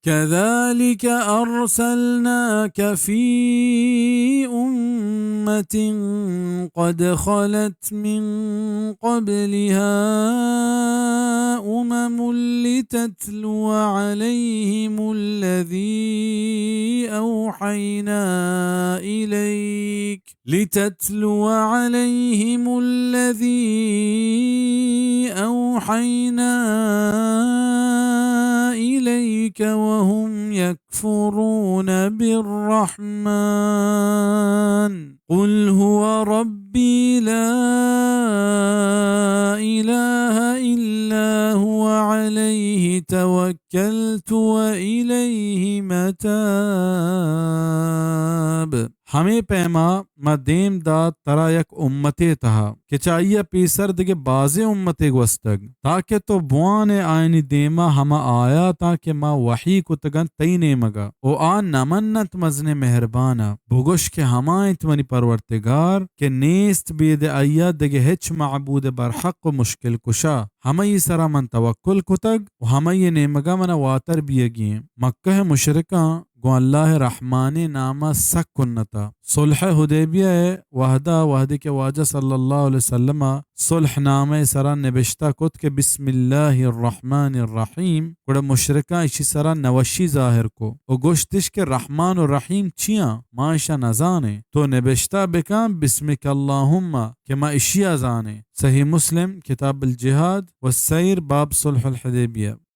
كذلك أرسلناك في أمة قد خلت من قبلها أمم لتتلو عليهم الذي أوحينا إليك، لتتلو عليهم الذي أوحينا إليك وهم يكفرون بالرحمن. قل هو ربي لا إله إلا هو عليه توكلت وإليه متاب. ہمے پیما ما دیم دات ترا یک امتے تہا کہ چہ آئی ءَ پیسر دگہ بازیں امتے گوستگ، تاکہ تو بوان ئے آیانی دیما ہما آیاتاں کہ ما وحی کتگ انت تئی نیمگ ءَ، و آ نہ مننت مزنیں مہربان ءَ، بگوش کہ ہما انت منی پرورتگار کہ نیست بید آئی ءَ دگہ ہچ معبود برحق و مشکل کشا۔ ہمئی سرا من توکل کتگ و ہمئی نیمگا منا واتر بیگی ایں۔ مکہ مشرکاں گوں اللہ رحمانیں ناما سک کنتا۔ صلح حدیبیہ ءِ وہدا، وہدے کہ واجہ صلی اللہ علیہ وسلم ءَ صلح نامہ ءِ سرا نبشتہ کت کہ بسم اللہ الرحمن الرحیم، گڑا مشرکاں اشی سرا نوشی ظاہر کو و گوشتش کہ رحمان و رحیم چیاں؟ ما اشاں نزانیں۔ تو نبشتہ بکن بسمک اللہم کہ ما اشیا زانیں۔ صحیح مسلم، کتاب الجہاد و سیر، باب صلح الحدیبیہ۔